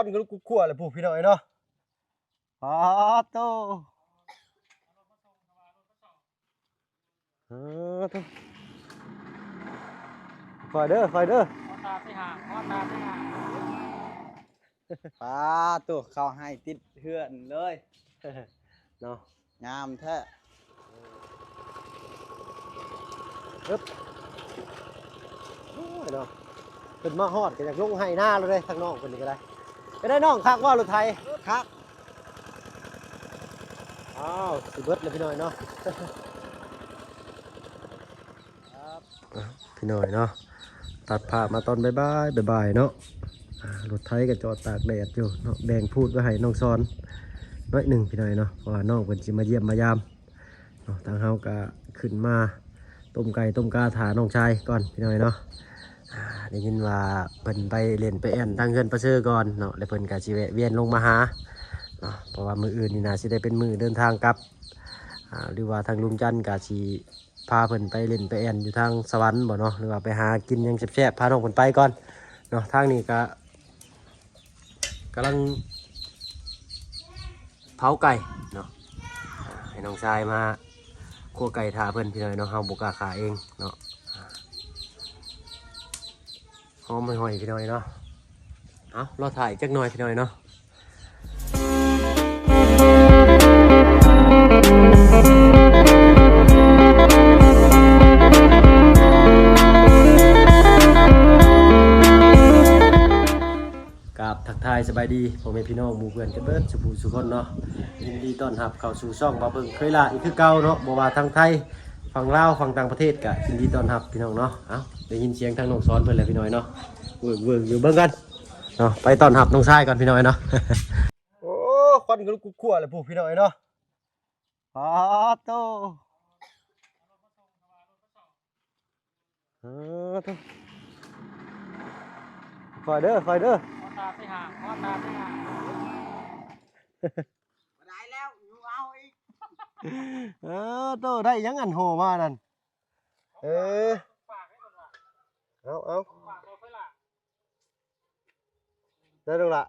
ກັນລຸກກຸກຂົ້ວເລີຍພຸ້ນ ພີ່ນ້ອງເອີຍເນາະ. ປາໂຕ ເອີ ໂທ້ ຄ່ອຍເດີ ຄ່ອຍເດີ ຫົວຕາຊິຫາ ຫົວຕາຊິຫາ. ປາໂຕ ເຂົ້າໃຫ້ຕິດເຮືອນເລີຍເນາະ. ງາມແທ້ ເອີບ ໂອ້ຍເນາະ. ເພິ່ນມາຮອດກໍຢາກລົງໄຮ່ນາແລ້ວເດ້ ທາງນ້ອງເພິ່ນນີ້ກໍໄດ້. ເປັນໃດນ້ອງ ຄັກບໍ່ລົດໄຖ? ຄັກ. ອ້າວ ຊິເບິດແລ້ວພີ່ນ້ອງເນາະ. ອ່າ ພີ່ນ້ອງເນາະ ຕັດພາບມາຕອນບ່າຍໆ ບ່າຍໆ ເນາະ. ອ່າ ລົດໄຖກໍຈອດຕາກແດດຢູ່ເນາະ ແບ່ງພູດໄວ້ໃຫ້ນ້ອງຊອນໜ້ອຍໜຶ່ງ ພີ່ນ້ອງເນາະ ເພາະວ່ານ້ອງເພິ່ນຊິມາຢ້ຽມມາຢາມເນາະ. ທາງເຮົາກໍຂຶ້ນມາຕົ້ມໄກ່ຕົ້ມກາຖ້ານ້ອງຊາຍກ່ອນ ພີ່ນ້ອງເນາະ. ອ່າ ໄດ້ຍິນວ່າເພິ່ນໄປຫຼິ້ນໄປແອ່ນທາງເຮືອນປາເຊີກ່ອນເນາະ ແລ້ວເພິ່ນກໍຊິແວະວຽນລົງມາຫາເນາະ ເພາະວ່າມື້ອື່ນນີ້ໜ້າຊິໄດ້ເປັນມື້ເດີນທາງກັບ ອ່າ ຫຼືວ່າທາງລຸງຈັນກໍຊິ ພາເພິ່ນໄປຫຼິ້ນໄປແອ່ນຢູ່ທາງສະຫວັນບໍເນາະ ຫຼືວ່າໄປຫາກິນຫຍັງແຊບໆ ພານ້ອງເພິ່ນໄປກ່ອນເນາະ. ທາງນີ້ກະກຳລັງເຜົາໄກ່ເນາະ ໃຫ້ນ້ອງຊາຍມາຂົ້ວໄກ່ຖ້າເພິ່ນ ພີ່ນ້ອງເນາະ ເຮົາບໍ່ກ້າຂ້າເອງເນາະ. ຫອມຫອຍໆ ພີ່ນ້ອງເນາະ. ເອົາ ລໍຖ້າອີກຈັກໜ່ອຍ ພີ່ນ້ອງເນາະ. ກາບທັກທາຍສະບາຍດີພໍ່ແມ່ພີ່ນ້ອງໝູ່ເພື່ອນກັນເບິດສູ່ຜູ້ສູ່ຄົນເນາະ. ຍິນດີຕ້ອນຮັບເຂົ້າສູ່ຊ່ອງບ່າວເພິ່ງເຄີຍລາອີກຄືເກົ່າເນາະ ບໍ່ວ່າທາງໄທ ຝັ່ງລາວ ຝັ່ງຕ່າງປະເທດ ກະຍິນດີຕ້ອນຮັບ ພີ່ນ້ອງເນາະ. ເອົ້າ ໄດ້ຍິນສຽງທາງນ້ອງສອນເພິ່ນແລ້ວ ພີ່ນ້ອງເນາະ ເວີກໆ ຢູ່. ເບິ່ງກັນເນາະ ໄປຕ້ອນຮັບນ້ອງຊາຍກ່ອນ ພີ່ນ້ອງເນາະ. ໂອ້ ຄວັນກໍລຸກກຸກຂົ້ວເລີຍພຸ້ນ ພີ່ນ້ອງເນາະ. ປາໂຕ ເອີ ໂທ້ ຄ່ອຍເດີ ຄ່ອຍເດີ ຫົວຕາຊິຫາ ຫົວຕາຊິຫາ. ບໍ່ໄດ້ແລ້ວ ຢູ່ເອົາອີກ. ເອີ ໂຕ ໄດ້ຫຍັງອັນໂຫມານັ້ນ? ເອີ ເອົາ ເອົາ ໄດ້ລົງລະ.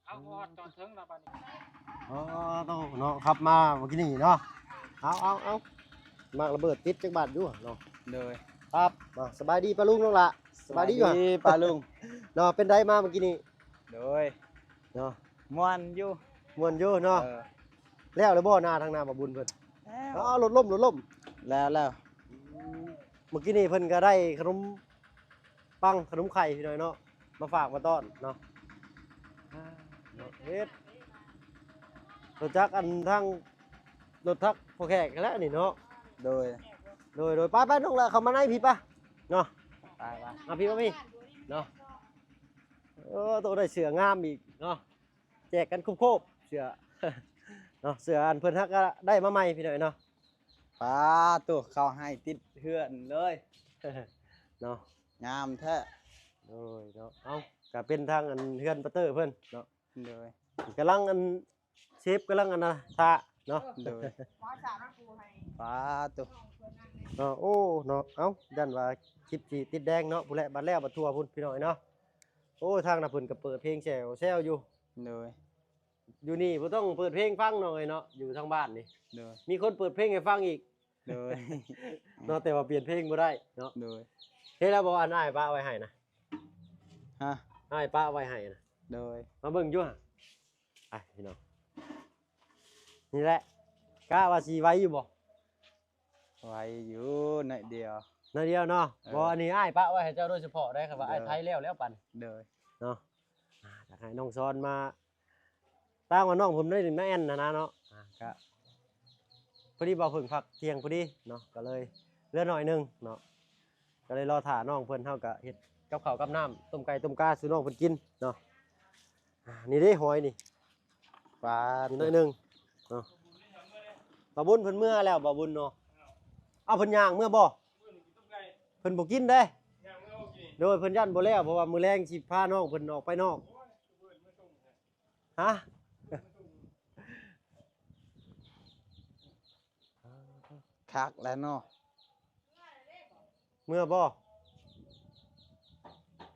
ເອົາ ຮອດຈອດເຖິງລະບາດນີ້. ອໍ ໂຕເນາະ ຂັບມາເມື່ອກີ້ນີ້ເນາະ. ເອົາ ເອົາ ເອົາ ໝາກລະເບີດຕິດຈັກບາດຢູ່ເນາະ. ໂດຍ ຄັບ ມາ ສະບາຍດີປ້າລຸງນ້ອງຫຼ້າ. ສະບາຍດີຢູ່ ສະບາຍດີປ້າລຸງເນາະ. ເປັນໃດມາເມື່ອກີ້ນີ້? ໂດຍ ເນາະ ມ່ວນຢູ່ ມ່ວນຢູ່ເນາະ. ເອີ ແລ້ວແລ້ວບໍ່ ນາທາງນາບ່າວບຸນເພິ່ນ? ແລ້ວ ເອົາ ລົດລົ້ມ ລົດລົ້ມ ແລ້ວ ແລ້ວ. ອືມ ເມື່ອກີ້ນີ້ເພິ່ນກໍໄດ້ຂະໜົມປັງ ຂະໜົມໄຂ່ ພີ່ນ້ອງເນາະ ມາຝາກມາຕ້ອນເນາະ. ເນາະ ເຮັດ ລົດຈັກອັນທາງ ລົດທັກພໍ່ແຂກຫັ້ນແຫຼະນີ້ເນາະ. ໂດຍ ໂດຍ ໂດຍ ໄປໆ ນ້ອງຫຼ້າ ເຂົ້າມາໃນພີ້ປະເນາະ. ໄປໆ ມາພີ້ ມາພີ້ເນາະ. ເອີ ໂຕໄດ້ເສື້ອງາມອີກເນາະ ແຈກກັນໂຄບໆ ເສື້ອເນາະ. ເສື້ອອັນເພິ່ນຫາກກໍໄດ້ມາໃໝ່ ພີ່ນ້ອງເນາະ. ປາໂຕ ເຂົ້າໃຫ້ຕິດເຮືອນເລີຍເນາະ ງາມແທ້. ໂດຍເນາະ ເອົ້າ ກໍເປັນທາງອັນເຮືອນປາເຕີເພິ່ນເນາະ. ໂດຍ ກຳລັງອັນ ເຊຟກຳລັງອັນນະ ຖ້າເນາະ. ໂດຍ ປາໂຕ ເນາະ ໂອ້ ເນາະ. ເອົ້າ ຢ້ານວ່າຄລິບຊິຕິດແດງເນາະ ພຸ້ນແຫຼະ ບັດແລ້ວບັດທົ່ວພຸ້ນ ພີ່ນ້ອງເນາະ. ໂອ້ ທາງນະເພິ່ນກໍເປີດເພງແຊວໆຢູ່. ໂດຍ ຢູ່ນີ້ບໍ່ຕ້ອງເປີດເພງຟັງນ້ອງເອີຍເນາະ ຢູ່ທາງບ້ານນີ້. ໂດຍ ມີຄົນເປີດເພງໃຫ້ຟັງອີກ. ໂດຍ ເນາະ ແຕ່ວ່າປ່ຽນເພງບໍ່ໄດ້ເນາະ. ໂດຍ ເຫັນແລ້ວບໍ່ ອັນອ້າຍປະໄວ້ໃຫ້ນະ? ຮະ ອ້າຍປະໄວ້ໃຫ້ນະ. ໂດຍ ມາເບິ່ງຢູ່ຫະ ໄປພີ່ນ້ອງ. ນີ້ແຫຼະ ກະວ່າຊິໄວຢູ່ບໍ່? ໄວຢູ່ໜ້ອຍດຽວ ໜ້ອຍດຽວເນາະ. ເອີ ບໍ່ ອັນນີ້ອ້າຍປະໄວ້ໃຫ້ເຈົ້າໂດຍສະເພາະໄດ໋ ຄັນວ່າອ້າຍໄທແລ້ວແລ້ວປານ. ໂດຍ ເນາະ ອ່າ ຢາກໃຫ້ນ້ອງຊອນມາ ຕ່າງວ່ານ້ອງເພິ່ນໄດ້ມາແອ່ນຫັ້ນນະເນາະ. ອ່າ ກະພໍດີບ່າວເພິ່ງພັກທ່ຽງພໍດີເນາະ ກໍເລີຍເຫຼືອໜ້ອຍໜຶ່ງເນາະ. ກໍເລີຍລໍຖ້ານ້ອງເພິ່ນ ເຮົາກໍເຮັດກັບເຂົ້າກັບນ້ຳ ຕົ້ມໄກ່ຕົ້ມກາສູ່ນ້ອງເພິ່ນກິນເນາະ. ອ່າ ນີ້ເດ້ຫອຍນີ້ ປາ ມີໜ້ອຍໜຶ່ງເນາະ. ບ່າວບຸນເພິ່ນເມືອແລ້ວ ບ່າວບຸນເນາະ. ເອົາ ເພິ່ນຍ່າງເມືອບໍ່? ເພິ່ນບໍ່ກິນເດ້. ໂດຍ ເພິ່ນຢ້ານບໍ່ແລ້ວ ເພາະວ່າມື້ແລງຊິພານ້ອງເພິ່ນອອກໄປນອກ. ຮະ ຄັກແລ້ວເນາະ. ເມືອບໍ່?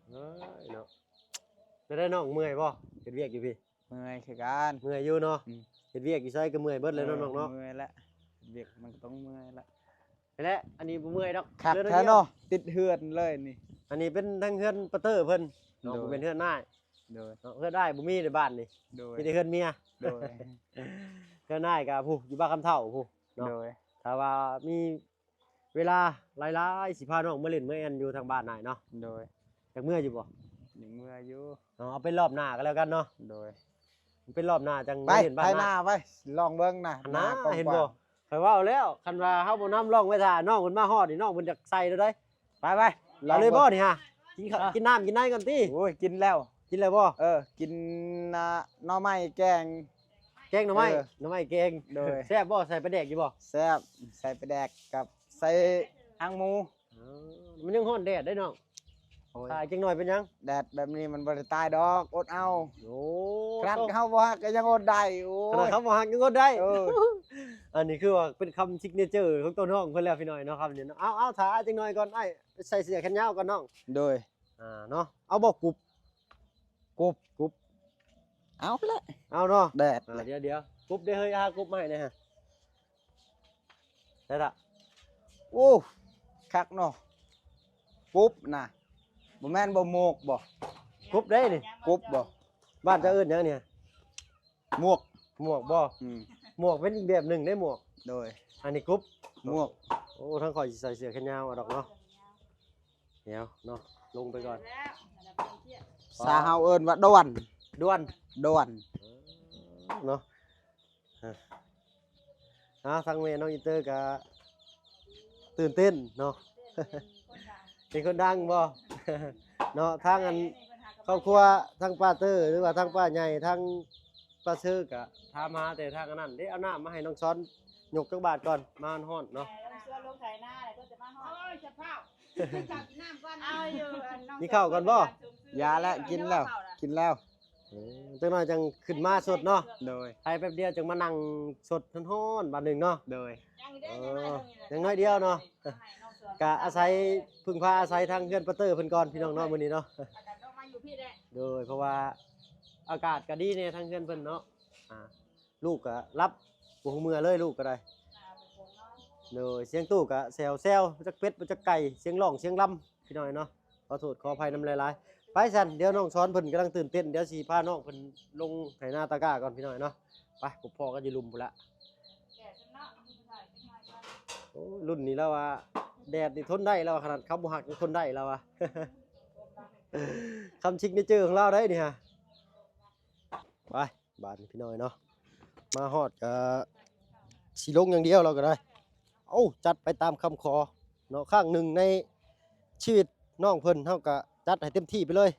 ເອີຍເນາະ ຈະໄດ້ນ້ອງເມື່ອຍບໍ່ ເຮັດວຽກຢູ່ພີ້? ເມື່ອຍຄືກັນ. ເມື່ອຍຢູ່ເນາະ. ອືມ ເຮັດວຽກຢູ່ໃສກໍເມື່ອຍເບິດແຫຼະເນາະ ເອີ ນ້ອງເນາະ. ເມື່ອຍແຫຼະ ເຮັດວຽກມັນກໍຕ້ອງເມື່ອຍແຫຼະ. ແລ້ວອັນນີ້ບໍ່ເມື່ອຍດອກ ຄັກແທ້ເນາະ ຕິດເຮືອນເລີຍນີ້. ອັນນີ້ເປັນທາງເຮືອນປາເຕີເພິ່ນເນາະ ໂດຍ ບໍ່ແມ່ນເຮືອນອ້າຍ. ໂດຍ ເນາະ ເຮືອນອ້າຍບໍ່ມີໃນບ້ານນີ້. ໂດຍ ມີແຕ່ເຮືອນເມຍ. ໂດຍ ເຮືອນອ້າຍກໍຜູ້ຢູ່ບ້ານຄຳເຖົ້າຜູ້ເນາະ. ໂດຍ ຖ້າວ່າມີເວລາຫຼາຍໆ ຊິພານ້ອງມາຫຼິ້ນມາແອ່ນຢູ່ທາງບ້ານອ້າຍເນາະ. ໂດຍ ຢາກເມືອຢູ່ບໍ່? ຢາກເມືອຢູ່. ເອົາ ເອົາໄປລອບໜ້າກໍແລ້ວກັນເນາະ. ໂດຍ ໄປລອບໜ້າຈັ່ງມາຫຼິ້ນບ້ານອ້າຍ. ໄປໄປໜ້າໄປ ລອງເບິ່ງນະ ອັນນັ້ນ ໜ້າກໍເຫັນບໍ່ ກວ້າງ. ຂ້ອຍເວົ້າແລ້ວ ຄັນວ່າເຮົາບໍ່ນຳລ່ອງໄວ້ຖ້ານ້ອງເພິ່ນມາຮອດນີ້ ນ້ອງເພິ່ນຢາກໃສ່ແລ້ວໃດ໋. ໄປໆ ເອົາເລີຍບໍ່ນີ້ຫາ ກິນເຂົ້າ ກິນນ້ຳກິນໃນກ່ອນຕິ. ໂອ້ຍ ກິນແລ້ວ. ກິນແລ້ວບໍ່? ເອີ ກິນ ອ່າ ໜໍ່ໄມ້ແກງ. ແກງໜໍ່ໄມ້. ເອີ ໜໍ່ໄມ້ແກງ. ໂດຍ ແຊບບໍ່? ໃສ່ປາແດກຢູ່ບໍ່? ແຊບ ໃສ່ປາແດກກັບໃສ່ຫາງໝູ. ເອີ ມັນຍັງຮ້ອນແດດເດ້ນ້ອງ. ໂອ້ຍ ຖ້າອີກຈັກໜ້ອຍເປັນຫຍັງ? ແດດແບບນີ້ມັນບໍ່ໄດ້ຕາຍດອກ ອົດເອົາ. ໂອ້ ຂະໜາດເຮົາບໍ່ຮັກກໍຍັງອົດໄດ້. ໂອ້ຍ ຂະໜາດເຮົາບໍ່ຮັກຍັງອົດໄດ້. ເອີ ອັນນີ້ຄືວ່າເປັນຄຳຊິກເນເຈີຂອງຕົວນ້ອງເພິ່ນແລ້ວ ພີ່ນ້ອງເນາະ ຄຳນີ້ເນາະ. ເອົາໆ ຖ້າຈັກໜ້ອຍກ່ອນ ອ້າຍ ໃສ່ເສື້ອແຂນຍາວກ່ອນນ້ອງ. ໂດຍ ອ່າ ເນາະ. ເອົາບໍ່ກຸບ? ກຸບ ກຸບ ເອົາແຫຼະ ເອົາເນາະ. ແດດ ອ່າ ແຫຼະ ດຽວໆ ກຸບເດ້ເຮີ້ຍ ຫາກຸບມາໃຫ້ແດ່ຫະ. ໄດ້ລະ. ໂອ້ ຄັກເນາະ ກຸບນະ. ບໍ່ແມ່ນບໍ່ ໝວກບໍ່? ກຸບເດ້ນີ້. ກຸບບໍ່? ບ້ານເຈົ້າເອີ້ນຫຍັງນີ້? ໝວກ. ໝວກບໍ່? ອືມ ໝວກເປັນອີກແບບໜຶ່ງເດ້ໝວກ. ໂດຍ ອັນນີ້ກຸບ. ໝວກ. ໂອ້ ທາງຂ້ອຍຊິໃສ່ເສື້ອແຂນຍາວເອົາດອກເນາະ. ດຽວເນາະ ລົງໄປກ່ອນ. ພາສາເຮົາເອີ້ນວ່າດ່ວນ. ດ່ວນ. ດ່ວນ ເນາະ. ອ່າ ທາງແມ່ນ້ອງອິນເຕີກະຕື່ນເຕັ້ນເນາະ. ເປັນຄົນດັງບໍ່? ເນາະ ທາງອັນຄອບຄົວ ທາງປ້າເຕີ ຫຼືວ່າທາງປ້າໃຫຍ່ ທາງປ້າເຊີກະຖາມຫາແຕ່ທາງອັນນັ້ນເດ້. ເອົານ້ຳມາໃຫ້ນ້ອງຊອນຍົກຈັກບາດກ່ອນ ມາຮ້ອນໆເນາະ. ເອີ ນ້ອງຊອນລົງໄຖນາແລ້ວກໍຈະມາຮອດ. ໂອ້ຍ ສະເພົາ ກິນເຂົ້າກິນນ້ຳກ່ອນ. ເອົາຢູ່ ອັນນ້ອງ ກິນເຂົ້າກ່ອນບໍ່? ຢ່າແລ້ວ ກິນແລ້ວ ກິນແລ້ວ. ເອີ ຈັກໜ້ອຍຈັ່ງຂຶ້ນມາສົດເນາະ. ໂດຍ ໄຖແປັບດຽວຈັ່ງມານັ່ງສົດຮ້ອນໆບາດໜຶ່ງເນາະ. ໂດຍ ເອີ ຍັງໜ້ອຍດຽວເນາະ. ກະອາໄສ ເພິ່ງພາອາໄສທາງເຮືອນປ້າເຕີເພິ່ນກ່ອນ ພີ່ນ້ອງເນາະ ມື້ນີ້ເນາະ. ໂດຍ ເພາະວ່າອາກາດກະດີແດ່ທາງເຮືອນເພິ່ນເນາະ. ອ່າ ລູກກະຫຼັບ ບໍ່ຮູ້ເມື່ອເລີຍ ລູກກະໄດ້. ໂດຍ ສຽງຕູ້ກະແຊວໆ ບໍ່ຈັກເປັດບໍ່ຈັກໄກ່ ສຽງຮ້ອງສຽງລຳ ພີ່ນ້ອງເນາະ. ຂໍໂທດຂໍອະໄພນຳຫຼາຍໆ. ໄປຊັ້ນ ດຽວນ້ອງຊອນເພິ່ນກຳລັງຕື່ນເຕັ້ນ ດຽວຊິພານ້ອງເພິ່ນລົງໄຖນາຕາກ້າກ່ອນ ພີ່ນ້ອງເນາະ. ໄປ ພົບພໍ້ກັນຢູ່ລຸ່ມພຸ້ນລະ. ໂອ້ຍ ລຸ້ນນີ້ລາວວ່າ ແດດນີ້ທົນໄດ້ລາວວ່າ ຂະໜາດເຂົາບໍ່ຮັກຍັງທົນໄດ້ລາວວ່າ. ຄຳຊິກເນເຈີຂອງລາວໄດ໋ນີ້ຫາ. ໄປ ບາດນີ້ພີ່ນ້ອງເນາະ ມາຮອດກະຊິລົງຢ່າງດຽວ ເຮົາກໍໄດ້. ເອົາ ຈັດໄປຕາມຄຳຂໍເນາະ. ຄັ້ງໜຶ່ງໃນຊີວິດນ້ອງເພິ່ນ ເຮົາກໍຈັດໃຫ້ເຕັມທີ່ໄປເລີຍ.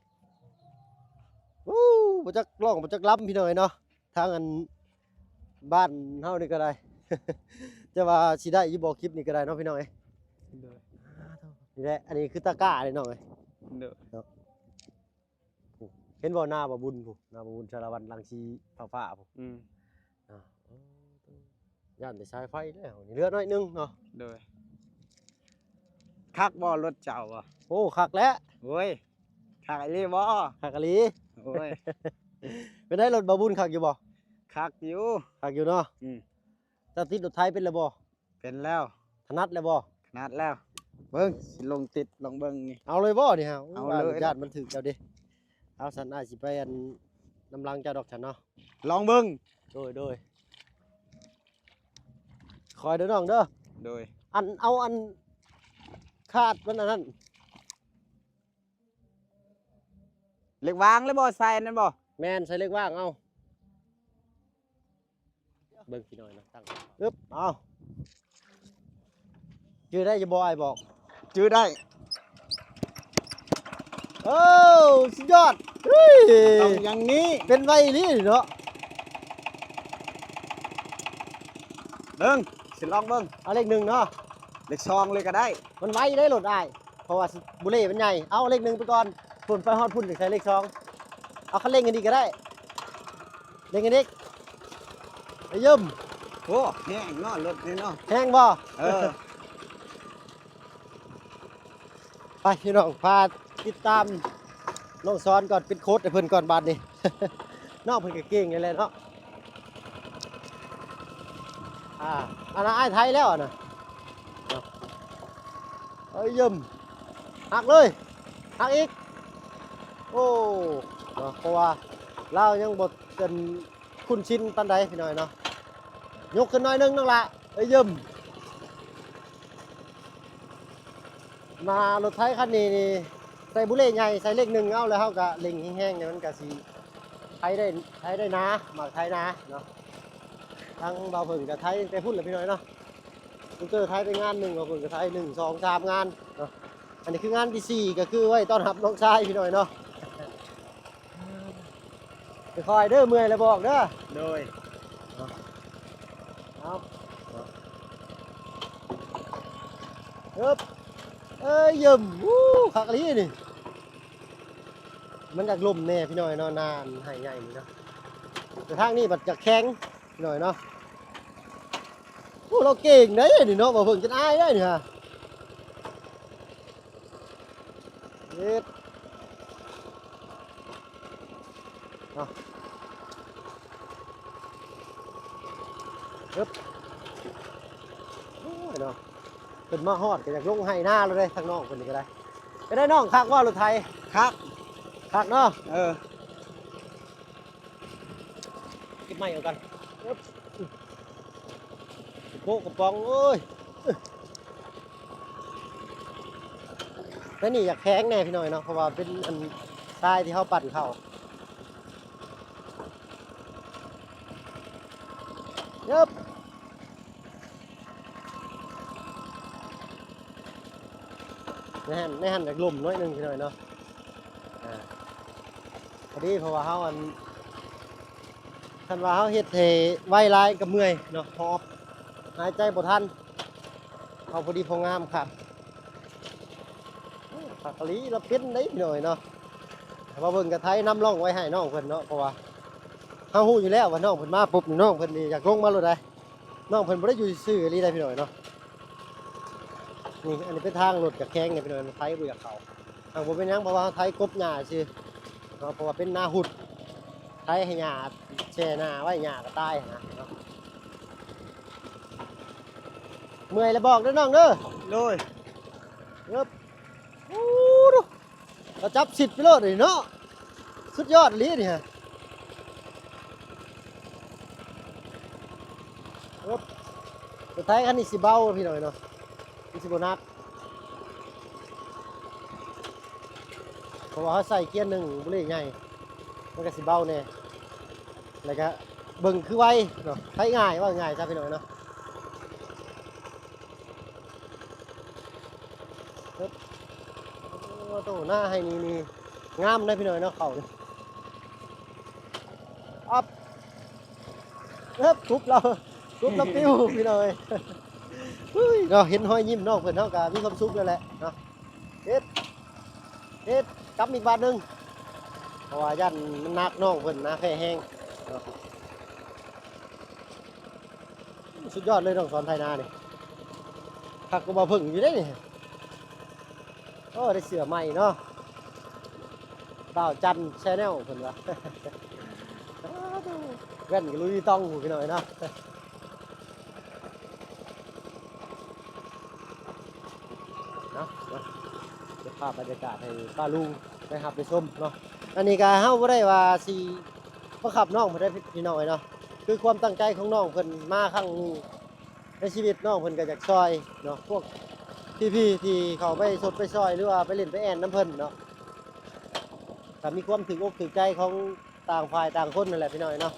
ໂອ້ ບໍ່ຈັກຮ້ອງບໍ່ຈັກລຳ ພີ່ນ້ອງເນາະ. ທາງອັນບ້ານເຮົານີ້ກໍໄດ້ ຈະວ່າຊິໄດ້ຢູ່ບໍ່ ຄລິບນີ້ກໍໄດ້ເນາະ ພີ່ນ້ອງເອີຍ. ໂດຍ ນີ້ແຫຼະ ອັນນີ້ຄືຕາກ້າເດ້ນ້ອງເອີຍ. ໂດຍ ເນາະ. ເຫັນບໍ່ ນາບ່າວບຸນພຸ້ນ ນາບ່າວບຸນສາລະວັນ ຫຼັງສີຟ້າໆພຸ້ນ. ອືມ ອ່າ ໂອ້ ຢ້ານແຕ່ສາຍໄຟແລ້ວນີ້ ເຫຼືອໜ້ອຍໜຶ່ງເນາະ. ໂດຍ ຄັກບໍ່ລົດເຈົ້າບໍ່? ໂອ້ ຄັກແຫຼະ. ໂອ້ຍ ຄັກອີ່ຫຼີບໍ່? ຄັກອີ່ຫຼີ. ໂອ້ຍ ເປັນໃດ ລົດບ່າວບຸນຄັກຢູ່ບໍ່? ຄັກຢູ່ ຄັກຢູ່ເນາະ. ອືມ ເຈົ້າຕິດລົດໄຖເປັນແລ້ວບໍ່? ເປັນແລ້ວ. ຖະໜັດແລ້ວບໍ່? ຖະໜັດແລ້ວ. ເບິ່ງ ຊິລົງຕິດລອງເບິ່ງນີ້. ເອົາເລີຍບໍ່ນີ້ຮະ? ເອົາເລີຍ. ຢ້ານມັນຖືກເຈົ້າເດ້. ເອົາຊັ້ນ ອ້າຍຊິໄປອັນນຳຫຼັງເຈົ້າດອກຊັ້ນເນາະ. ລອງເບິ່ງ. ໂດຍ ໂດຍ. ຄອຍເດີນ້ອງເດີ. ໂດຍ. ອັນ ເອົາອັນຄາດມັນອັນນັ້ນ. ເຫຼັກວາງແລ້ວບໍ່? ໃສ່ອັນນັ້ນບໍ່? ແມ່ນ ໃສ່ເຫຼັກວາງເອົາ. ເບິ່ງພີ່ນ້ອງເນາະ ຕັ້ງ ອຶບ ເອົາ ຈື່ໄດ້ຢູ່ບໍ່ ອ້າຍບອກ? ຈື່ໄດ້. ໂອ້ ສຸດຍອດ ເຮີ້ຍ ຕ້ອງຢ່າງນີ້ ເປັນໄວອີ່ຫຼີເນາະ. ເບິ່ງ ຊິລອງເບິ່ງ. ເອົາເລກໜຶ່ງເນາະ ເລກສອງເລີຍກໍໄດ້. ມັນໄວເດ້ລົດອ້າຍ ເພາະວ່າບູເລ່ມັນໃຫຍ່. ເອົາເລກໜຶ່ງໄປກ່ອນ ພຸ້ນໄປຮອດພຸ້ນຈັ່ງໃສ່ເລກສອງ. ເອົາຄັນເລັ່ງອັນນີ້ກໍໄດ້ ເລັ່ງອັນນີ້ ໄປຢືມ. ໂອ້ ແຮງເນາະລົດນີ້ເນາະ. ແຮງບໍ່? ເອີ ໄປພີ່ນ້ອງ ພາຕິດຕາມ ນ້ອງສອນກ່ອນ ເປັນໂຄດໃຫ້ເພິ່ນກ່ອນບາດນີ້. ນ້ອງເພິ່ນກໍເກັ່ງນີ້ແຫຼະເນາະ. ອ່າ ອັນນັ້ນອ້າຍໄທແລ້ວອັນນະ. ເອີຍ ຢ້ຳ ຫັກເລີຍ ຫັກອີກ. ໂອ້ ເນາະ ເພາະວ່າລາວຍັງບໍ່ ເປັນຄຸ້ນຊິນປານໃດພີ່ນ້ອງເນາະ. ຍົກຂຶ້ນໜ້ອຍໜຶ່ງນ້ອງຫຼ້າ. ເອີຍ ຢ້ຳ ມາລົດໄຖຄັນນີ້ນີ້ ໃສ່ບຸເລໃຫຍ່ ໃສ່ເລກໜຶ່ງເອົາ ແລ້ວເຮົາກະເລັ່ງແຮງໆ ນີ້ມັນກະຊິໄຖໄດ້ ໄຖໄດ້ໜາ ໝາກໄຖໜາເນາະ. ທາງບ່າວເຜິ້ງກະໄຖຕັ້ງແຕ່ພຸ້ນແຫຼະພີ່ນ້ອງເນາະ. ລູກເຕີໄຖໄປງານໜຶ່ງ ບ່າວເຜິ້ງກະໄຖໜຶ່ງ ສອງ ສາມງານເນາະ. ອັນນີ້ຄືງານທີສີ່ ກະຄືໄວ້ຕ້ອນຮັບນ້ອງຊາຍພີ່ນ້ອງເນາະ. ຄ່ອຍໆເດີ ເມື່ອຍແລ້ວບອກເດີ. ໂດຍ ເອົາ ເອີບ ເອີຍ ຢ້ຳ ວູ້ ຄັກອີ່ຫຼີນີ້. ມັນຢາກລົມແດ່ພີ່ນ້ອງເນາະ ນາອັນໄຮ່ໃຫຍ່ນີ້ເນາະ. ແຕ່ທາງນີ້ບັດຢາກແຂງ ພີ່ນ້ອງເນາະ. ໂອ້ ລາວເກັ່ງເດ້ນີ້ເນາະ ບ່າວເຜິ້ງຈົນອາຍເດ້ນີ້ຮະ. ເຮັດ ເອົາ ເອີບ ໂອ້ຍເນາະ ເພິ່ນມາຮອດກໍຢາກລົງໄຮ່ນາແລ້ວເດ້ ທາງນ້ອງເພິ່ນນີ້ກໍໄດ້. ເປັນໃດນ້ອງ ຄັກບໍ່ລົດໄຖ? ຄັກ ຄັກເນາະ. ເອີ ເກັບໄມ້ເອົາກັນ ໂປະກະປ໋ອງ ໂອ້ຍ. ແຕ່ນີ້ຢາກແຂງແດ່ພີ່ນ້ອງເນາະ ເພາະວ່າເປັນອັນຊາຍທີ່ເຮົາປັ່ນເຂົ້າ. ເອີບ ໃນຫັ້ນ ໃນຫັ້ນຢາກລົມໜ້ອຍໜຶ່ງພີ່ນ້ອງເນາະ. ອ່າ ພໍດີ ເພາະວ່າເຮົາອັນ ຄັນວ່າເຮົາເຮັດໃຫ້ໄວຫຼາຍກໍເມື່ອຍເນາະ ຫອບ ຫາຍໃຈບໍ່ທັນ. ເອົາພໍດີພໍງາມຄັກ ຄັກອີ່ຫຼີ ລະເປັນໄດ໋ພີ່ນ້ອງເນາະ. ມາເບິ່ງກະໄຖນຳຮ່ອງໄວ້ໃຫ້ນ້ອງເພິ່ນເນາະ ເພາະວ່າເຮົາຮູ້ຢູ່ແລ້ວວ່ານ້ອງເພິ່ນມາປຸບນີ້ ນ້ອງເພິ່ນນີ້ຢາກລົງມາໂລດໃດ໋. ນ້ອງເພິ່ນບໍ່ໄດ້ຢູ່ຊື່ໆອີ່ຫຼີໃດ໋ພີ່ນ້ອງເນາະ. ນີ້ ອັນນີ້ເປັນທາງລົດຈະແຂງນີ້ພີ່ນ້ອງ ໄຖບໍ່ຢາກເຂົ້າ. ຫາກບໍ່ເປັນຫຍັງ ເພາະວ່າເຮົາໄຖກົບຫຍ້າຊື່ເນາະ ເພາະວ່າເປັນນາຮຸດ ໄຖໃຫ້ຫຍ້າແຊ່ໜ້າໄວ້ ຫຍ້າກໍຕາຍຫັ້ນນະເນາະ. ເມື່ອຍແລ້ວບອກເດີນ້ອງເດີ. ໂດຍ ເອີບ ໂອ້ ລາວຈັບສິດໄປໂລດນີ້ເນາະ ສຸດຍອດອີ່ຫຼີນີ້ຮະ. ເອີບ ລົດໄຖຄັນນີ້ຊິເບົາພີ່ນ້ອງເນາະ ມັນຊິບໍ່ໜັກ ເພາະວ່າເຮົາໃສ່ເກຍໜຶ່ງ ບຸເລໃຫຍ່ ມັນກໍຊິເບົາແດ່ ແລ້ວກໍເບິ່ງຄືໄວເນາະ ໄຖງ່າຍ ເວົ້າງ່າຍຊະພີ່ນ້ອງເນາະ. ເອີບ ໂອ້ ໂຕ ນາໄຮ່ນີ້ນີ້ງາມເດ້ພີ່ນ້ອງເນາະ ເຂົ້ານີ້ ອັບ ເອີບ ທຸບລາວ ທຸບລາວປິວພີ່ນ້ອງເອີຍ. ເຮີ້ຍເນາະ ເຫັນຮອຍຍິ້ມນ້ອງເພິ່ນ ເຮົາກໍມີຄວາມສຸກແລ້ວແຫຼະເນາະ. ເຮັດ ເຮັດ ກຳອີກບາດໜຶ່ງ ເພາະວ່າຢ້ານມັນໜັກ ນ້ອງເພິ່ນນາແພ້ແຮງເນາະ. ສຸດຍອດເລີຍ ນ້ອງສອນໄຖນານີ້ ຄັກກວ່າບ່າວເຜິ້ງຢູ່ເດ້ນີ້. ໂອ້ ໄດ້ເສື້ອໃໝ່ເນາະ ບ່າວຈັນແຊນແນວເພິ່ນວ່າ ແວ່ນກໍລຸຍວິຕອງພຸ້ນ ພີ່ນ້ອງເອີຍເນາະ. ເນາະ ເນາະ ເກັບພາບບັນຍາກາດໃຫ້ປ້າລຸງໄດ້ຮັບໄດ້ຊົມເນາະ. ອັນນີ້ກໍເຮົາບໍ່ໄດ້ວ່າຊິບັງຄັບນ້ອງເພິ່ນໄດ້ພີ່ນ້ອງເອີຍເນາະ ຄືຄວາມຕັ້ງໃຈຂອງນ້ອງເພິ່ນມາຄັ້ງນີ້ ໃນຊີວິດນ້ອງເພິ່ນກໍຢາກຊ່ອຍເນາະ ພວກພີ່ໆທີ່ເຂົ້າໄປຊົດໄປຊ່ອຍ ຫຼືວ່າໄປຫຼິ້ນໄປແອ່ນນຳເພິ່ນເນາະ ກໍມີຄວາມຖືກອົກຖືກໃຈຂອງ ຕ່າງຝ່າຍຕ່າງຄົນນັ້ນແຫຼະພີ່ນ້ອງເນາະ.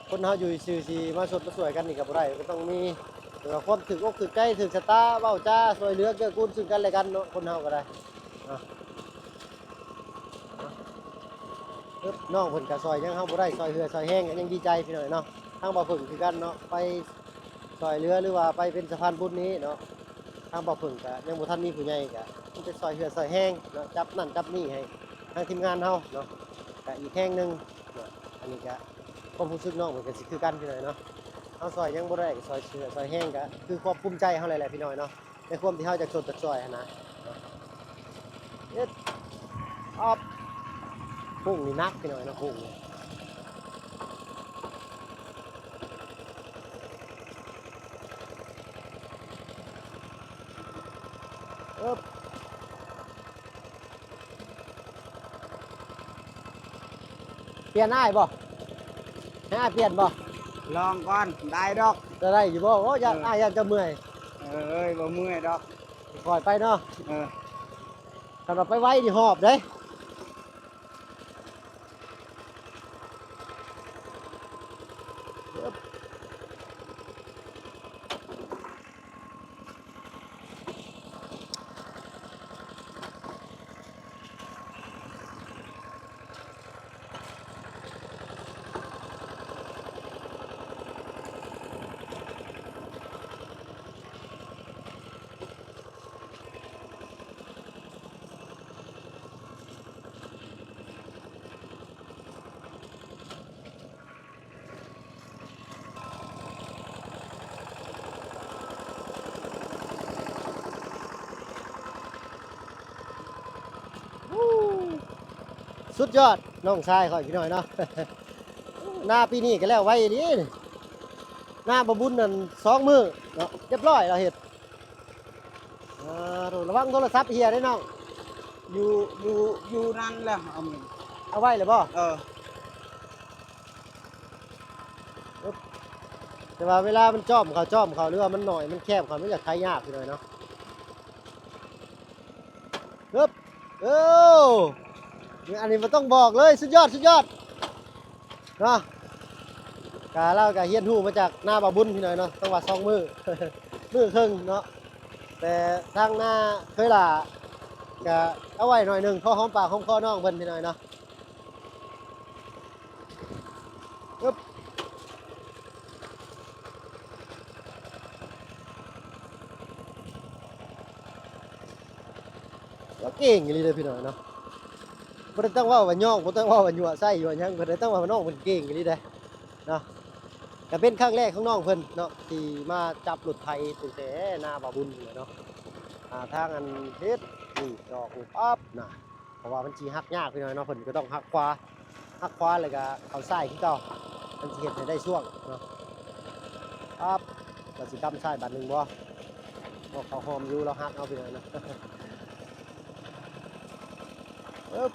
ຄົນເຮົາຢູ່ຊື່ໆຊິມາຊົດມາຊ່ວຍກັນນີ້ກໍບໍ່ໄດ້ ກໍຕ້ອງມີແບບວ່າຄວາມຖືກອົກຖືກໃຈ ຖືກຊະຕາ ເວົ້າຈາຊ່ວຍເຫຼືອເກື້ອກູນຊຶ່ງກັນແລະກັນເນາະ ຄົນເຮົາກໍໄດ້ເນາະ. ເອີບ ນ້ອງເພິ່ນກໍຊ່ອຍຫຍັງເຮົາບໍ່ໄດ້ ຊ່ອຍເຫື່ອຊ່ອຍແຮງກໍຍັງດີໃຈພີ່ນ້ອງເນາະ. ທາງບ່າວເຜິ້ງຄືກັນເນາະ ໄປຊ່ອຍເຫຼືອ ຫຼືວ່າໄປເປັນສະພານບຸນນີ້ເນາະ ທາງບ່າວເຜິ້ງກໍຍັງບໍ່ທັນມີຜູ້ໃຫຍ່ ກໍໄປຊ່ອຍເຫື່ອຊ່ອຍແຮງເນາະ ຈັບນັ້ນຈັບນີ້ໃຫ້ທາງທີມງານເຮົາເນາະ ກໍອີກແຮງໜຶ່ງ ເນາະ. ອັນນີ້ກະຄວາມຮູ້ສຶກນ້ອງເພິ່ນກະຊິຄືກັນພີ່ນ້ອງເນາະ. ເຮົາຊ່ອຍຫຍັງບໍ່ໄດ້ກະຊ່ອຍເຫື່ອຊ່ອຍແຮງ ກະຄືຄວາມພູມໃຈເຮົາແຫຼະພີ່ນ້ອງເນາະ ໃນຄວາມທີ່ເຮົາຢາກຊົດຢາກຊ່ອຍຫັ້ນນະ. ເຮັດ ອອບ ພຸ້ງນີ້ໜັກພີ່ນ້ອງເນາະ ພຸ້ງນີ້ ເອີບ. ປ່ຽນອ້າຍບໍ່? ໃຫ້ອ້າຍປ່ຽນບໍ່? ລອງກ່ອນ ໄດ້ດອກ. ຈະໄດ້ຢູ່ບໍ່? ໂອ້ ຢ້ານ ເອີ ອ້າຍຢ້ານເຈົ້າເມື່ອຍ. ເອີຍ ບໍ່ເມື່ອຍດອກ ຄ່ອຍໄປເນາະ. ເອີ ຄັນວ່າໄປໄວນີ້ຫອບເດ້. ສຸດຍອດ ນ້ອງຊາຍຂ້ອຍພີ່ນ້ອງເນາະ. ນາປີນີ້ກໍແລ້ວໄວອີ່ຫຼີ. ນາບໍ່ບຸນນັ້ນສອງມື້ເນາະ ຮຽບຮ້ອຍລາວເຮັດ. ອ່າ ໂທ ລະວັງໂທລະສັບເຫຍເດ້ນ້ອງ. ຢູ່ ຢູ່ ຢູ່ນັ້ນແຫຼະ ເອົາ ເອົາໄວ້ແລ້ວບໍ່? ເອີ ແຕ່ວ່າເວລາມັນຈ້ອມເຂົ້າ ຈ້ອມເຂົ້າ ຫຼືວ່າມັນໜ້ອຍ ມັນແຄບເຂົ້າ ມັນຢາກໄຖຍາກໜ້ອຍເນາະ. ເອີບ ໂອ້ ອັນນີ້ບໍ່ຕ້ອງບອກເລີຍ ສຸດຍອດ ສຸດຍອດ ເນາະ. ກະລາວກະຮຽນຮູ້ມາຈາກນາບ່າວບຸນພີ່ນ້ອງເນາະ ຕ້ອງວ່າສອງມື້ ມື້ເຄິ່ງເນາະ. ແຕ່ທາງນາເຄີຍຫຼ້າກະເອົາໄວ້ໜ້ອຍໜຶ່ງ ພໍຫອມປາກຫອມຄໍນ້ອງເພິ່ນພີ່ນ້ອງເນາະ. ອຶບ ລາວເກັ່ງອີ່ຫຼີເດ້ພີ່ນ້ອງເນາະ. ບໍ່ໄດ້ຕັ້ງເວົ້າວ່າຍ້ອງ ບໍ່ໄດ້ຕັ້ງເວົ້າວ່າຍົວະໃສ່ຍົວະຫຍັງ ບໍ່ໄດ້ຕັ້ງເວົ້າວ່ານ້ອງເພິ່ນເກັ່ງອີ່ຫຼີເດ້ເນາະ. ກະເປັນຄັ້ງແລກຂອງນ້ອງເພິ່ນເນາະ ທີ່ມາຈັບລົດໄຖຕັ້ງແຕ່ນາບ່າວບຸນເນາະ. ອ່າ ທາງອັນເຮັດນີ້ດອກນີ້ປັບນະ ເພາະວ່າມັນຊິຫັກຍາກພີ່ນ້ອງເນາະ ເພິ່ນກໍຕ້ອງຫັກຂວາ ຫັກຂວາແລ້ວກໍເຂົ້າຊ້າຍຄືເກົ່າ ມັນຊິເຮັດໃຫ້ໄດ້ຊ່ວງເນາະ. ປັບ ວ່າຊິກຳຊ້າຍບາດໜຶ່ງບໍ່ ເພາະເຂົ້າຮ່ອມຢູ່ ລາວຫັກເອົາພີ່ນ້ອງເນາະ. ອຶບ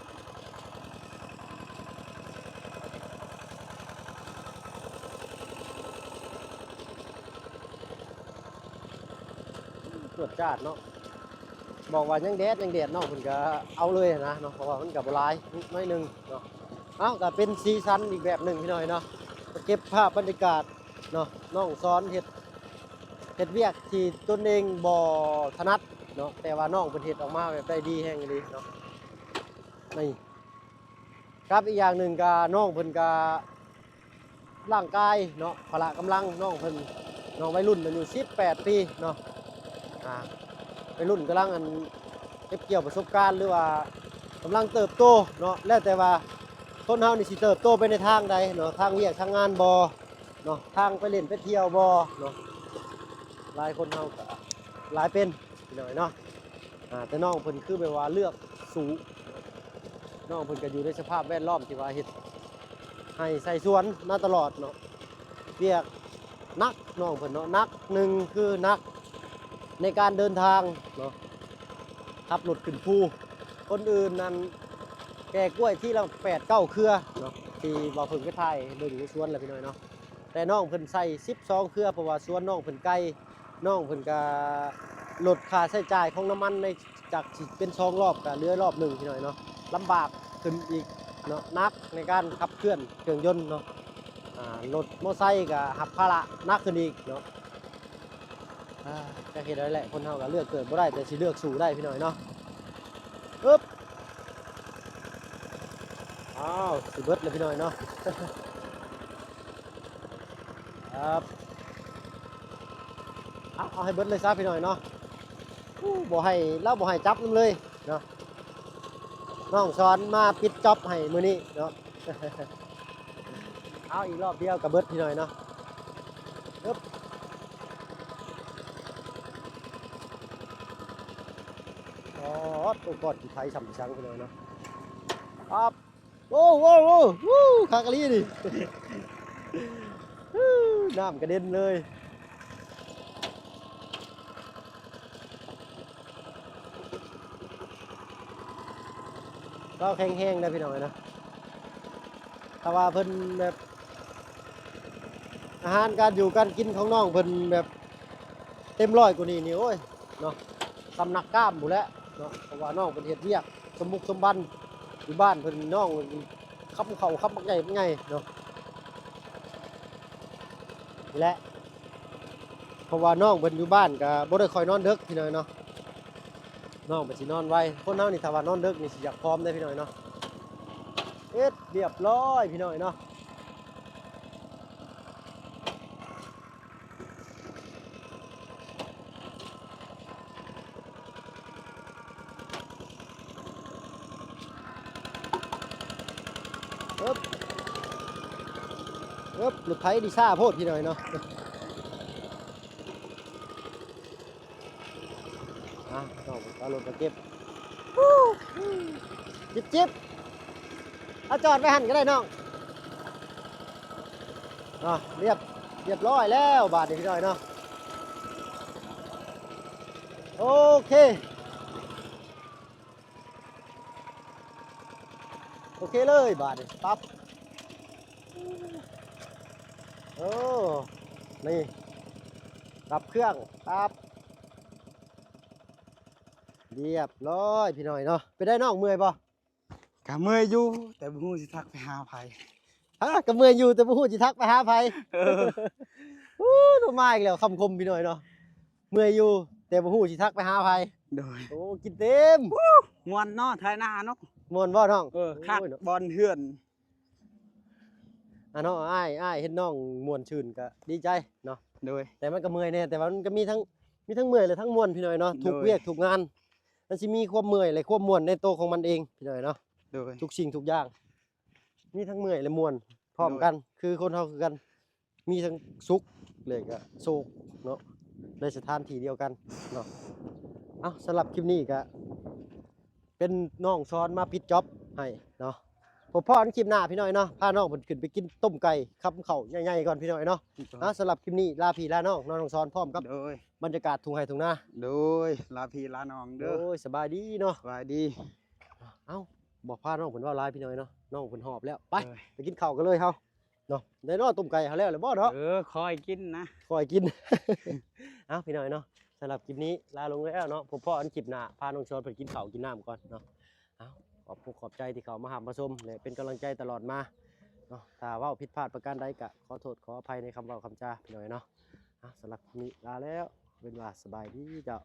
ຈວດຈາດເນາະ. ບອກວ່າຍັງແດດ ຍັງແດດ ນ້ອງເພິ່ນກະເອົາເລີຍຫັ້ນນະເນາະ ເພາະວ່າມັນກະບໍ່ຫຼາຍ ໜ້ອຍໜຶ່ງເນາະ. ເອົ້າ ກະເປັນສີສັນອີກແບບໜຶ່ງພີ່ນ້ອງເນາະ ເກັບພາບບັນຍາກາດເນາະ. ນ້ອງສອນເຮັດ ເຮັດວຽກທີ່ຕົນເອງບໍ່ຖະໜັດເນາະ ແຕ່ວ່ານ້ອງເພິ່ນເຮັດອອກມາແບບໄດ້ດີແຮງອີ່ຫຼີເນາະ ນີ້. ກັບອີກຢ່າງໜຶ່ງກະນ້ອງເພິ່ນກະ ຮ່າງກາຍເນາະ ພະລະກຳລັງນ້ອງເພິ່ນ ນ້ອງໄວລຸ້ນອາຍຸສິບແປດປີເນາະ. ອ່າ ໄວລຸ້ນກຳລັງອັນເກັບກ່ຽວປະສົບການ ຫຼືວ່າກຳລັງເຕີບໂຕເນາະ ແລ້ວແຕ່ວ່າຄົນເຮົານີ້ຊິເຕີບໂຕໄປໃນທາງໃດເນາະ ທາງວຽກທາງງານບໍ່ເນາະ ທາງໄປຫຼິ້ນໄປທ່ຽວບໍ່ເນາະ. ຫຼາຍຄົນເຮົາກະຫຼາຍເປັນ ພີ່ນ້ອງເນາະ. ອ່າ ແຕ່ນ້ອງເພິ່ນຄືແບບວ່າເລືອກສູ້ ນ້ອງເພິ່ນກໍຢູ່ໃນສະພາບແວດລ້ອມທີ່ວ່າເຮັດໄຮ່ໃສ່ສວນມາຕະຫຼອດເນາະ. ວຽກໜັກນ້ອງເພິ່ນເນາະ ໜັກ ໜຶ່ງຄືໜັກໃນການເດີນທາງເນາະ ຂັບລົດຂຶ້ນພູ. ຄົນອື່ນນັ້ນແກ່ກ້ວຍທີລະແປດເກົ້າເຄືອເນາະ ທີ່ບໍ່າເພິ່ນໄປຖ່າຍໃຫ້ເບິ່ງຢູ່ສວນແຫຼະ ພີ່ນ້ອງເນາະ. ແຕ່ນ້ອງເພິ່ນໃສ່ສິບສອງເຄືອ ເພາະວ່າສວນນ້ອງເພິ່ນໄກ ນ້ອງເພິ່ນກະລົດຄ່າໃຊ້ຈ່າຍຂອງນ້ຳມັນໃນ ຈາກຊິເປັນສອງລອບກະເຫຼືອລອບໜຶ່ງ ພີ່ນ້ອງເນາະ. ລຳບາກຂຶ້ນອີກເນາະ ໜັກໃນການຂັບເຄື່ອນເຄື່ອງຍົນເນາະ. ອ່າ ລົດມໍໄຊກະຮັບພາລະໜັກຂຶ້ນອີກເນາະ. ອ່າ ຈັກເຮັດໃດແຫຼະ ຄົນເຮົາກະເລືອກເກີດບໍ່ໄດ້ ແຕ່ຊິເລືອກສູ້ໄດ້ ພີ່ນ້ອງເນາະ. ອຶບ ອ້າວ ຊິເບິດແລ້ວ ພີ່ນ້ອງເນາະ. ຄັບ ເອົາ ເອົາໃຫ້ເບິດເລີຍຊະ ພີ່ນ້ອງເນາະ. ໂອ້ ບໍ່ໃຫ້ ລາວບໍ່ໃຫ້ຈັບນຳເລີຍເນາະ. ນ້ອງສອນມາປິດຈັອບໃຫ້ມື້ນີ້ເນາະ. ເອົາ ອີກລອບດຽວກໍເບິດ ພີ່ນ້ອງເນາະ. ອຶບ ໂອ້ ໂຕກອດຂີ້ໄພຊ່ຳສັງ ພີ່ນ້ອງເນາະ. ປັບ ໂອ້ ໂອ້ ໂອ້ ວູ້ ຄັກອີ່ຫຼີນີ້ ວູ້ ນ້ຳກະເດັນເລີຍ. ລາວແຂງແຮງເດ້ພີ່ນ້ອງເອີຍເນາະ ຖ້າວ່າເພິ່ນແບບ ອາຫານການຢູ່ການກິນຂອງນ້ອງເພິ່ນແບບເຕັມຮ້ອຍກວ່ານີ້ນີ້ ໂອ້ຍ ເນາະ ສ່ຳນັກກ້າມພຸ້ນແຫຼະເນາະ ເພາະວ່ານ້ອງເພິ່ນເຮັດວຽກສົມບຸກສົມບັນຢູ່ບ້ານເພິ່ນ ນ້ອງເພິ່ນຄຳເຂົ້າຄຳບັກໃຫຍ່ບັກໃຫຍ່ເນາະ ນີ້ແຫຼະ ເພາະວ່ານ້ອງເພິ່ນຢູ່ບ້ານກະບໍ່ໄດ້ຄ່ອຍນອນເດິກພີ່ນ້ອງເນາະ ນ້ອງເພິ່ນຊິນອນໄວ ຄົນເຮົານີ້ຖ້າວ່ານອນເດິກນີ້ຊິຢາກຜອມເດ້ພີ່ນ້ອງເນາະ ເຮັດລຽບຮ້ອຍພີ່ນ້ອງເນາະ. ເອີບ ເອີບ ລົດໄຖນີ້ຊ້າໂພດພີ່ນ້ອງເນາະ ອ່ະ ນ້ອງເອົາລົດມາເກັບ ຈິບໆ ເອົາຈອດໄວ້ຫັ້ນກະໄດ້ນ້ອງ ອ່ະ ລຽບ ລຽບຮ້ອຍແລ້ວບາດນີ້ພີ່ນ້ອງເນາະ ໂອເຄ ໂອເຄເລີຍບາດນີ້ປັບ ໂອ້ ນີ້ ດັບເຄື່ອງ ປັບ ລຽບຮ້ອຍພີ່ນ້ອງເນາະ ເປັນໃດນ້ອງເມື່ອຍບໍ່? ກະເມື່ອຍຢູ່ ແຕ່ບໍ່ຮູ້ຊິທັກໄປຫາໃຜ ຮະ ກະເມື່ອຍຢູ່ ແຕ່ບໍ່ຮູ້ຊິທັກໄປຫາໃຜ ເອີ ໂອ້ ໂທມາອີກແລ້ວ ຄຳຄົມພີ່ນ້ອງເນາະ ເມື່ອຍຢູ່ ແຕ່ບໍ່ຮູ້ຊິທັກໄປຫາໃຜ ໂດຍ ໂອ້ ກິນເຕັມ ໂອ້ ມ່ວນເນາະ ໄຖນາເນາະ ມ່ວນບໍ່ນ້ອງ? ເອີ ໂອ້ຍ ຄັກ ເນາະ ບ່ອນເຮືອນ ອ່ະເນາະ ອ້າຍ ອ້າຍເຫັນນ້ອງມ່ວນຊື່ນກະດີໃຈເນາະ ໂດຍ ແຕ່ມັນກະເມື່ອຍແດ່ ແຕ່ວ່າມັນກະມີທັງ ມີທັງເມື່ອຍ ແລະ ທັງມ່ວນພີ່ນ້ອງເນາະ ໂດຍ ທຸກວຽກທຸກງານ ມັນຊິມີຄວາມເມື່ອຍ ແລະ ຄວາມມ່ວນໃນໂຕຂອງມັນເອງພີ່ນ້ອງເນາະ ໂດຍ ທຸກສິ່ງທຸກຢ່າງ ມີທັງເມື່ອຍ ແລະ ມ່ວນພ້ອມກັນ ໂດຍ ຄືຄົນເຮົາຄືກັນ ມີທັງສຸກ ແລະກະໂສກເນາະ ໃນສະຖານທີ່ດຽວກັນເນາະ ເອົ້າ ສຳລັບຄລິບນີ້ກະ ເປັນນ້ອງຊອນມາປິດຈັອບໃຫ້ເນາະ ພົບພໍ້ກັນຄລິບໜ້າພີ່ນ້ອງເນາະ ພານ້ອງເພິ່ນຂຶ້ນໄປກິນຕົ້ມໄກ່ຄຳເຂົ້າໃຫຍ່ໆກ່ອນພີ່ນ້ອງເນາະ ໂດຍ ເອົ້າ ສຳລັບຄລິບນີ້ລາພີ່ລານ້ອງ ນ້ອງຊອນພ້ອມກັບ ໂດຍ ບັນຍາກາດທົ່ງໄຮ່ທົ່ງນາ ໂດຍ ລາພີ່ລານ້ອງເດີ ໂດຍ ສະບາຍດີເນາະ ສະບາຍດີ ເອົ້າ ບໍ່ພານ້ອງເພິ່ນເວົ້າຫຼາຍພີ່ນ້ອງເນາະ ນ້ອງເພິ່ນຫອບແລ້ວ ໄປ ໂດຍ ໄປກິນເຂົ້າກັນເລີຍເຮົາ ເນາະ ໄດ້ເນາະ ຕົ້ມໄກ່ເຮົາແລ້ວແລ້ວບໍ່ເນາະ ເອີ ຄ່ອຍກິນນະ ຄ່ອຍກິນ ເອົ້າ ພີ່ນ້ອງເນາະ ສຳລັບຄລິບນີ້ລາລົງແລ້ວເນາະ ພົບພໍ້ກັນຄລິບໜ້າ ພານ້ອງຊອນເພິ່ນກິນເຂົ້າກິນນ້ຳກ່ອນເນາະ ເອົ້າ ຂອບອົກຂອບໃຈທີ່ເຂົ້າມາຮັບມາຊົມ ແລະ ເປັນກຳລັງໃຈຕະຫຼອດມາເນາະ ຖ້າເວົ້າຜິດພາດປະການໃດກະຂໍໂທດຂໍອະໄພໃນຄຳເວົ້າຄຳຈາພີ່ນ້ອງເນາະ ເອົ້າ ສຳລັບຄລິບນີ້ລາແລ້ວ ເປັນວ່າສະບາຍດີເຈົ້າ.